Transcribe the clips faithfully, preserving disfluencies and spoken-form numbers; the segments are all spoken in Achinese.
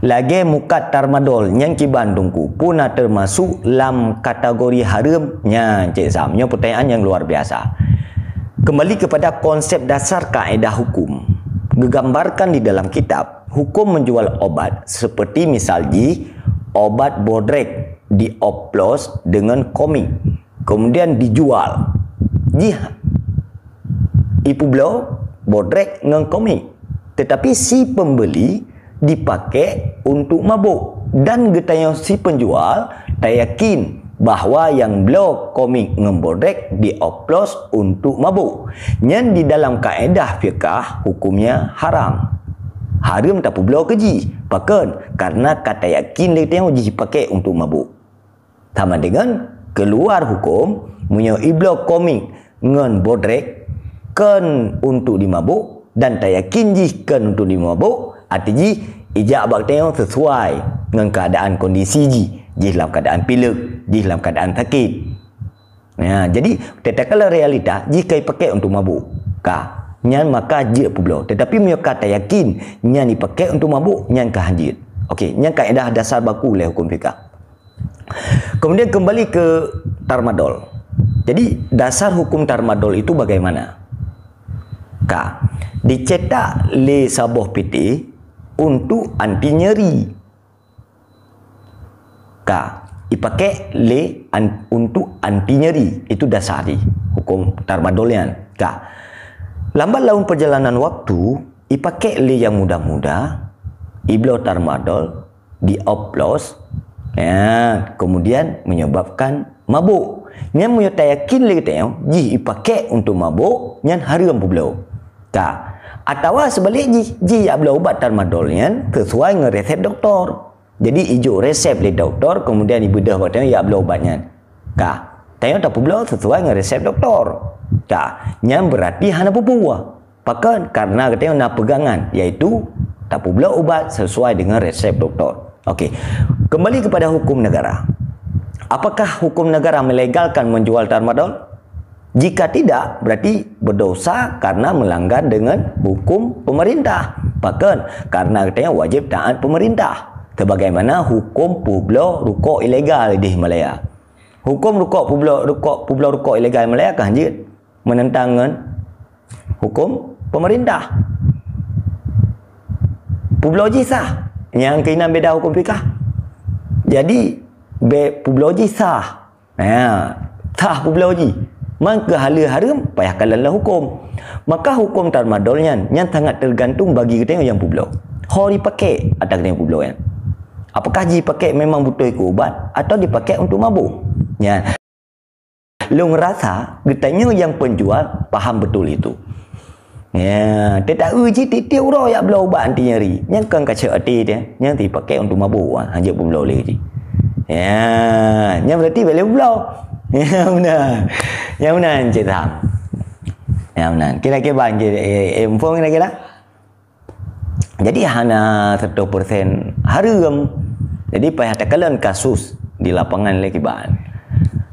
Lagée mukat tramadol nyang kiban Teungku pun na teumasok lam kategori hareuem? Nyan, Cek Sam, nyoe peutanyaan nyang luar biasa. Kembali kepada konsep dasar kaedah hukum, gegambarkan di dalam kitab, hukum menjual obat seperti misal jih obat bodrek dioplos dengan komik, kemudian dijual. Jih ipubloe bodrek ngon komik, tetapi si pembeli dipakai untuk mabuk, dan geutanyoe si penjual tayakin bahwa nyang bloe komik ngon bodrek dioplos untuk mabuk. Nyan di dalam kaedah fiqah hukumnya haram. Hareuem tapubloe keu jih. Pakon? Karena ka tayakin lé tanyoe jih dipakai untuk mabuk. Sama dengan keluar hukum, meunyoe ibloe komik ngon bodrek kon untuk dimabuk dan tayakin jih kon untuk dimabuk, arti jih ijak bak tanyoe sesuai ngon keadaan kondisi jih, jih lam keadaan pileuk, jih lam keadaan sakit. Ya, jadi, teuka lam realita, jih ka ipakai untuk mabuk. Ka. Nyan maka jeuet publoe. Tetapi meunyoe ka tayakin nyan ipakai untuk mabuk, nyan ka hanjeuet. Okey, nyan kaedah dasar baku lé hukum fiqah. Kemudian kembali ke tramadol. Jadi, dasar hukum tramadol itu bagaimana? Ka. Dicetak lé saboh P T untuk anti nyeri. Ka, ipakai lé an-, untuk anti nyeri. Itu dasar di hukum tramadol nyan. Ka. Lambat laun perjalanan waktu, ipakai lé nyang muda-muda, ibloe tramadol, dioplos, ya, kemudian menyebabkan mabuk. Nyan meunyoe tayakin lé geutanyoe, jih ipakai untuk mabuk, nyan hareuem publoe. Ka. Atawa seubalik jih, jih jak bloe ubat tramadol nyan sesuai ngon resep doktor. Jadi, ijok resep lé doktor, kemudian ibeudôh bak tanyoe jak bloe ubat nyan. Ka. Tanyoe tapubloe sesuai ngon resep doktor. Ka. Nyan berarti hana peue-peue. Pakon? Karena geutanyoe na pegangan, yaitu tapubloe ubat sesuai dengan resep doktor. Okey. Kembali kepada hukum negara. Apakah hukum negara melegalkan menjual tramadol? Jika tidak, berarti berdosa karena melanggar dengan hukum pemerintah. Pakon? Karena geutanyoe wajib taat pemerintah. Sebagaimana hukum publoe rukok ilegal di Malaya. Hukum rukok publoe, rukok, publoe rukok ilegal Malaya ka hanjeuet menentang ngon hukum pemerintah. Publoe jih sah. Nyang keunan beda hukum fikah. Jadi, be-, publoe jih sah. Ya, sah publoe jih. Man keu haleue hareuem, payah kalon lam hukum. Maka hukum tramadol nyan, nyan sangat tergantung bagi geutanyoe nyang publoe. Ho ipakai ata geutanyoe publoe nyan. Apakah jipakai memang beutôi keu ubat atau dipakai untuk mabuk? Nyan. Lôn rasa geutanyoe nyang penjual paham betul itu. Ya, teuta eu jih tiep-tiep uroe jak bloe ubat anti nyeri. Nyan kon kacok até teuh, nyan dipakai untuk mabuk, ah, hanjeuet publoe lé jih. Ya, nyan berarti bèk lé publoe. Ya, meunan. Ya, meunan, Cik Sam. Ya, meunan. Kira-kira, eh, eh, muphom kira-kira? Jadi, hana seratus persen hareuem. Jadi, payah takalon kasus di lapangan lé kiban.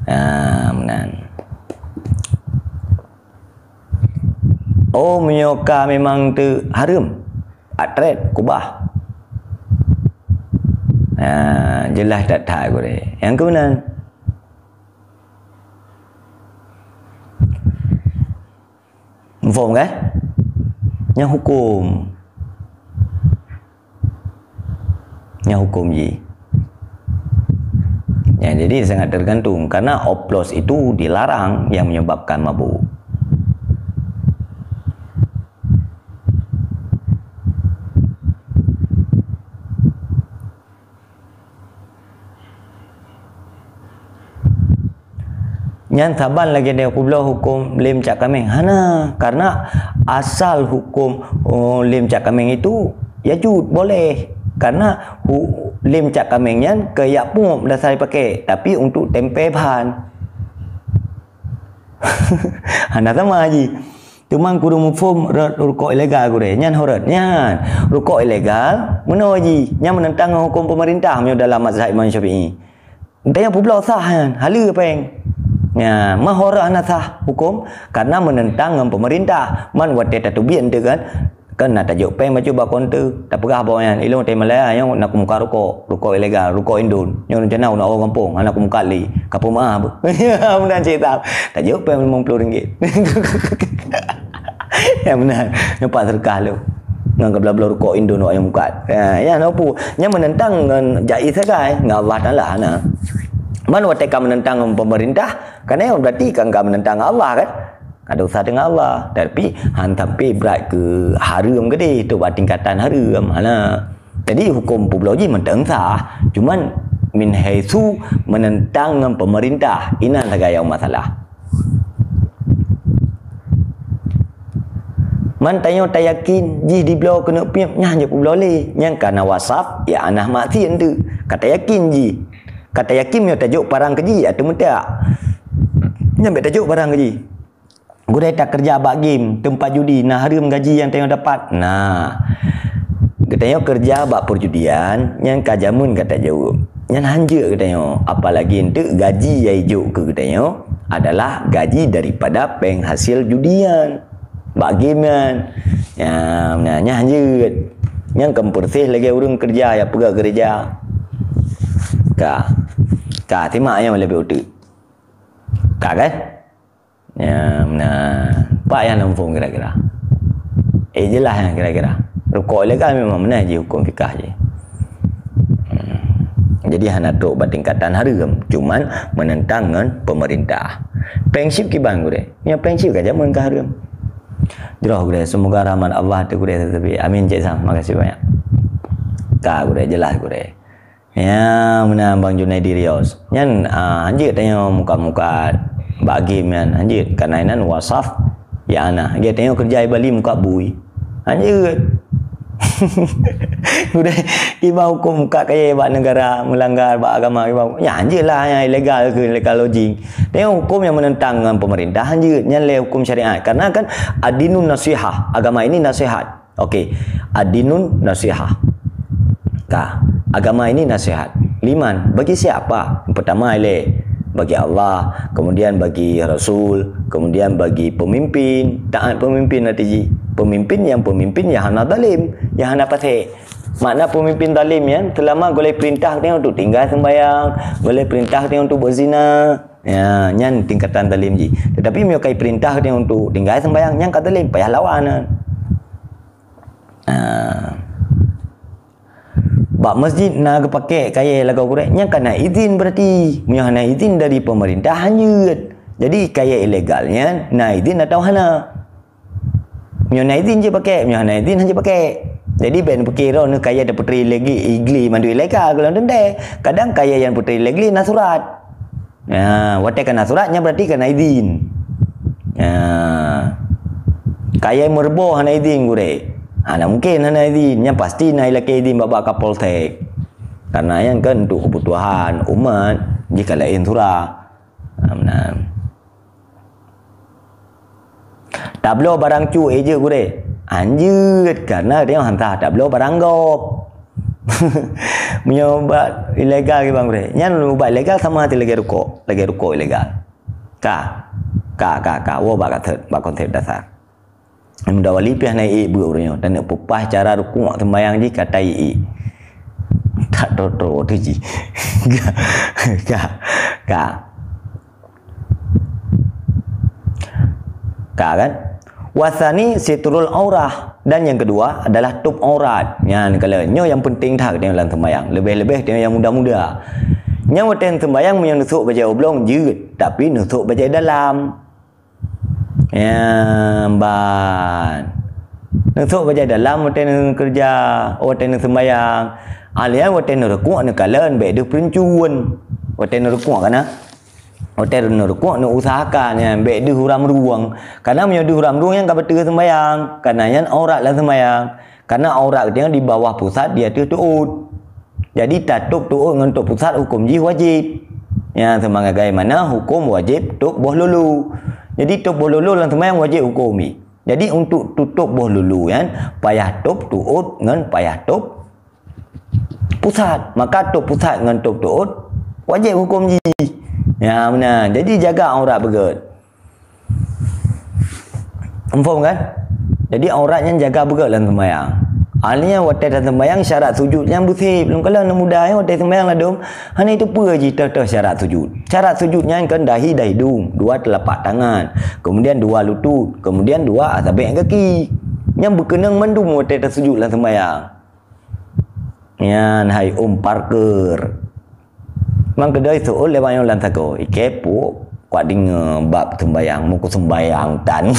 Ha, meunan. Oh, meunyoe ka memang teu hareuem, atret, kubah. Ha, jeulaih that-that gurée. Nyang keunan. Muphom kan? Nyan hukum. Nyan hukum jih. Ya, jadi sangat tergantung. Karena oplos itu dilarang yang menyebabkan mabuk. Nyan saban lagée nyoe publoe hukum lém cak kaméng. Hana, karena asal hukum, oh, lém cak kaméng itu ya jeuet, boleh. Karena hu-, lém cak kaméng nyan keu jak peuet dasai pakai, tapi untuk tempé bahan. Hana sama jih. Teuma kudu muphom rot rukok ilegal gurée. Nyan ho rot. Nyan. Rukok ilegal, meunoe jih. Nyan meunentang ngon huköm peumeurintah meunyoe dalam mazhab Imam Syafi'i. Tanyoe peubloe sah nyan, haleue péng. Nyan, meuho rot hana sah huköm, karena meunentang ngon peumeurintah. Man watée tateubiet enteuk kan, Kan na tajok péng bacut bak kaunter, tapeugah bak awak nyan, "Ilôn watèe Malaya nyoe na kumeukat rukok, rukok ilegal, rukok Indon. Nyoe rencana ulôn ôh gampông, hana kumeukat lé." Ka peumeu'ah beuh. Meunan cit tam. Tajok péng limong ploh ringgit. Ya meunan. Nyoe pat seudeukah lôn. Ngon keubloe-bloe rukok Indon awak nyang meukat. Ya, ya, na peue? Nyan meunentang ngon jaiz sagai, ngon Allah Taala na. Man watèe ka meunentang ngon pemerintah, kan nyan berarti kan ka meunentang ngon Allah kan? Ada urusan dengan Allah. Tapi han sampai brat keu hareuem keudeh, tu bak tingkatan hareuem. Hana. Jadi huköm peubloe jih mantong sah, cuman min haitsu meunentang ngon pemerintah. Inan sagai nyang masalah. Man tanyoe tayakin jih dibloe keuneuk piep, nyan jeuet peubloe lé. Nyang ka na wasaf, i'anah maksiet tu. Ka tayakin jih. Ka tayakin meunyoe tajok parang keu jih, ateueh meutak. Nyan bèk tajok parang keu jih. Gurèe takeureuja bak game, teumpat judi, na hareuem gaji nyang tanyoe dapat? Na. Geutanyoe keureuja bak perjudian, nyan ka jameun gata jaweueb. Nyan hanjeuet geutanyoe, apalagi eunteuk gaji nyang jijok keu geutanyoe adalah gaji daripada péng hasil judi nyan. Bak game nyan. Nyan, nyan, nyan hanjeuet. Nyan kon peureuseh lagèe ureueng keureuja nyang peugöt geureuja. Ka. Ka, simak nyan leubeh uteuk. Ka kan? Ya, meunan. Pat nyang lôn phon kira-kira. Eh, jeulaih nyan kira-kira. Rukok ilegal memang meunan jih huköm fikah jih. Hmm. Jadi hana trok bak tingkatan hareuem, cuman meunentang ngon pemerintah. Péng chip kiban gurèe. Nyang péng chip ka jameun ka hareuem. Jroh gurèe, semoga rahmat Allah ateueh gurèe teutabé. Amin cek Sam. Makasih banyak. Ka gurèe, jeulaih gurèe. Ya, meunan Bang Junaidi Rios. Nyan, ah, hanjeuet tanyoe mukat-mukat bak game nyan, hanjeuet. Karena inan wasaf, ya, nah. Lagèe tanyoe keureuja i Bali mukat bui. Hanjeuet. Udah, kiban huköm mukat kayèe bak negara, melanggar bak agama kiban. Ya, hanjeuet lah, nyang ilegal keu illegal lodging. Tanyoe huköm nyang meunentang ngon pemerintah, hanjeuet. Nyan lé huköm syariat. Karena kan ad-dinun nasihah, agama ini nasihat. Okey, ad-dinun nasihah. Ka, agama ini nasihat. Liman, bagi siapa? Yang pertama ilèe, bagi Allah, kemudian bagi Rasul, kemudian bagi pemimpin. Taat pemimpin nanti ji. Pemimpin yang pemimpin yang hana zalim, yang hana fasik. Makna pemimpin zalim nyan, selama goleh perintah dia untuk tinggal sembahyang, goleh perintah dia untuk berzina. Ya, nyan tingkatan zalim ji. Tetapi meunyoe kai perintah dia untuk tinggal sembahyang, nyan ka zalim, payah lawan nyan. Ha. Bak masjid na geupakèk kayèe lagoe gurèe, nyan ka na izin berarti. Meunyoe hana izin dari pemerintah, hanjeuet. Jadi, kayèe ilegal nyan na izin atau hana? Meunyoe na izin jeuet pakèk, meunyoe hana izin hanjeuet pakèk. Jadi, bèk neupike droeneuh kayèe tapeutré ilegal, igle mandum ilegal goh lom teuntèe. Kadang kayèe nyang peutré ilegal na surat. Ya, watèe ka na surat, nyan berarti ka na izin. Ya. Kayèe meureuboh hana izin gurèe. Hana mungken hana izin. Nyan pasti na ilakèe izin bak, bak Kapolsek. Karena nyan kan untuk kebutuhan umat, jih ka laén surah. Ha, meunan. Tabloe barang cue jeuet gurèe. Hanjeuet, karena dia hana tabloe barang gob. Meunyoe ubat ilegal kiban gurèe. Nyan ubat ilegal sama hati lagèe rukok, lagèe rukok ilegal. Ka. Ka, ka, ka. Woe bak konsep, bak konsep dasar. Muda wali piah na iék beuet ureueng nyoe. Dan neuk peupah cara rukuk sembahyang jih ka ta iék. That troh-troh teuh jih. Ka. Ka. Ka. Ka kan? Wasani sitrul aurah. Dan yang kedua adalah tup aurat. Nyan kalau nyoe yang penting that tengok dalam sembahyang. Lebih-lebih tengok yang muda-muda. Nyang watèe sembahyang meunyoe neusok bajèe oblong jeuet, tapi neusok bajèe dalam. Ya, ban. Neusok bajèe dalam watèe neukeureuja, watèe neuseumbahyang. Alian watèe neurukuk neukalon bèk deuh peuruncun. Watèe neurukuk kana. Watèe neurukuk neuusahakan nyan bèk deuh uram rueng. Kana meunyoe deuh uram rueng nyan ka bateue seumbahyang. Kana nyan aurat lam seumbahyang. Karena aurat geutanyoe di bawah pusat di ateueh tuôt. Jadi tatôb tuôt ngon tôb pusat huköm jih wajéb. Nyan sama bagaimana huköm wajéb tôb boh lulu. Jadi tôb boh lulu lam seumayang wajéb huköm jih. Jadi untuk tutôb boh lulu nyan payah tôb tuôt ngon payah tôb pusat. Maka tôb pusat ngon tôb tuôt wajéb huköm jih. Ya meunan. Jadi jaga aurat beugèt. Muphom kan? Jadi, aurat nyan jaga beugét lam seumbahyang. Artinya, watée taseumbahyang, syarat sujud nyan beusép. Lôn kalon aneuk muda nyan, watée seumbahyang ladôm, hana teupeue jih teuh-teuh syarat sujud. Syarat sujud nyan kan dahi dan hidung, dua teulapak tangan, kemudian dua lutut, kemudian dua asabe' gaki. Nyan beukeunong mandum watée tasujud lam seumbahyang. Nyan hai Om Parker. Mang keudroe seuôt lé bak nyoe lam sagoe. Ikée puk, kuat deungoe bab seumbahyang, muku seumbahyang tan.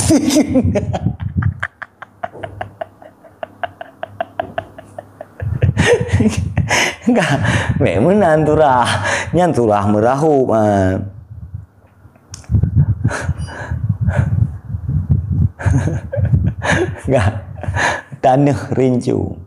Enggak, mek meunan surah. Nyan surah meurahôb, ah. Enggak. Taneuh rincu.